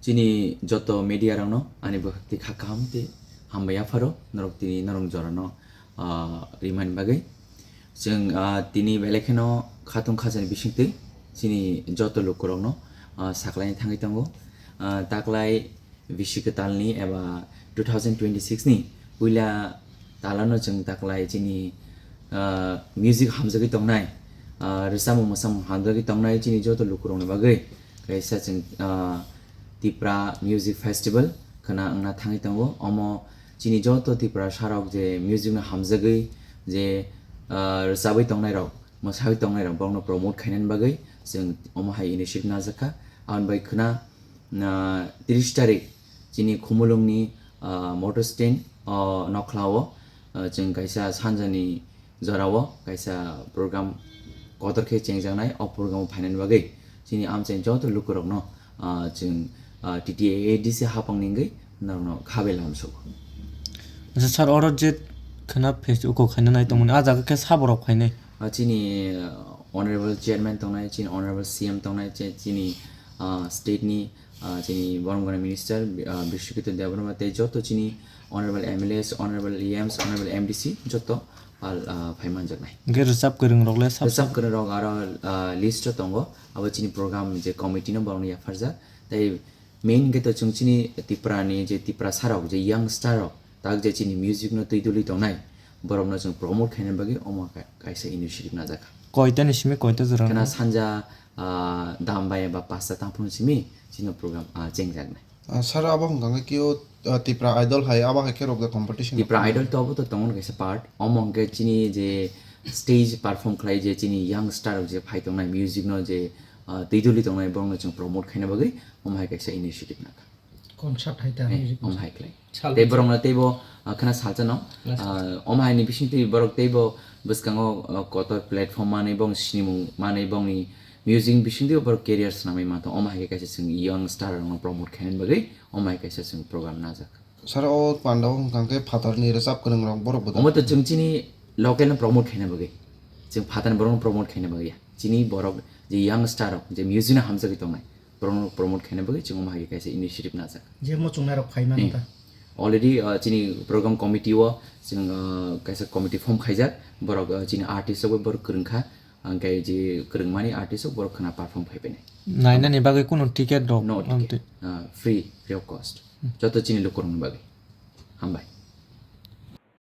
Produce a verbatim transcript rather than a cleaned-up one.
Tini joto media rokno ani bwkhak twi kha kaham tei hambai yapharo norok tini norok jorano, ah, rimani bagwi. Chwng, ah, tini belai kheno khatung khajani bisingtwi chini joto lukurokno, ah, saklaini thangwi tongo. Ah, taklai bisi kwtalni eba two thousand twenty-six ni puila talano chwng taklai chini, ah, music hamjagwi tongnai, ah, rwchapmung mwsamung hamjagwi tongnai chini joto lukurokni bagwi kaisa chwng, ah, Tipra Music Festival khwna wngna thangwi tongo. Omo chini joto Tiprasarok je music no hamjagwi je, ah, rwchabwi tongnairok, mwsawi tongnairok borokno promote khainani bagwi chwng omo hai initiative najakha. Aboni bai khwna, ah, tris tarik chini Khumulwngni, ah, motor stand o nokhlao, ah, chwng kaisa sanjani jorao kaisa program kotor khe chengjaknai. O program o phainani bagwi chini amchaini joto lukurokno, ah, chwng, ah, T T A A D C hapangni wngwi norokno khabai lamsogo. Acha sir, oro je khwna festival khaina nai tongmani, ah jaga khe saborok phainai? Ah, chini, ah, honorable chairman tongnai, chini honorable C M tongnai, che-, chini, ah, state ni, ah, chini boromgana minister, ah, Bishwakito Debbarma tei joto chini honorable M L As, honorable E Ms, honorable M D C joto pal, ah, phai manjaknai. Hwnkhe rwchap kwrwng rok le sab Rwchap kwrwng rok aro, ah, list o tongo, abo chini program je committee no borokno yapharjak. Tei main hwnkhe to chwng chini Tripura ni je Tiprasa rok je young star rok tak je chini music no twi duli tongnai borok no chwng promote khaina bagwi omo ka-, kaisa initiative najakha. Koita ni simi koita jora Khena wngkha? Sanja, ah, dam bai ba pasta tangphung simi chini program, ah, chengjaknai. Ah, sir, abo hwnkha khe kio, ah, Tipra Idol hai abo hai khe rok da competition Tipra rok? Idol to abo to tongo kaisa part. Omo hwnkhe chini je stage perform khlai je chini young star rok je phai tongnai music no je, ah, twi duli tongnai borok no chwng promote khaina bagwi omo hai kaisa initiative nakha. Concert hai ta Eh, music omo hai khlai. Sal Tei borok no teibo, ah, khena salsa no, Last. Ah, omo hai ni bising twi borok teibo bwskango, ah, kotor platform manwi bong sinimung manwi bongni music bising twi borok career swnamwi mantong. Omo hai khe kaisa chwng young star rok no promote khaina bagwi omo hai kaisa chwng program najak. Sir, o panda o hwnkha khe phatar ni rwchap kwrwng rok borok bo Omo to chwng chini local no promote khaina bagwi. Chwng phatar ni borok no promote khaina bagwi ya. Chini borok je young star rok je music no hamjagwi tongnai, borok no promote khaina bagwi chwng omo hai kaisa initiative najak. Je muchungnai rok phai mano Hmm. ta? Already, uh, chini program committee o chwng, uh, kaisa committee form khaijak. Borok, uh, chini artist rok bo borok kwrwng kha. Hwnkhe je kwrwngmani artist rok borok khwna perform khai painai. Nainani bagwi kunu ticket rok No ticket. Amtwi? Ah, free, free of cost. Hmm. Joto chini lukurokni bagwi. Hambai.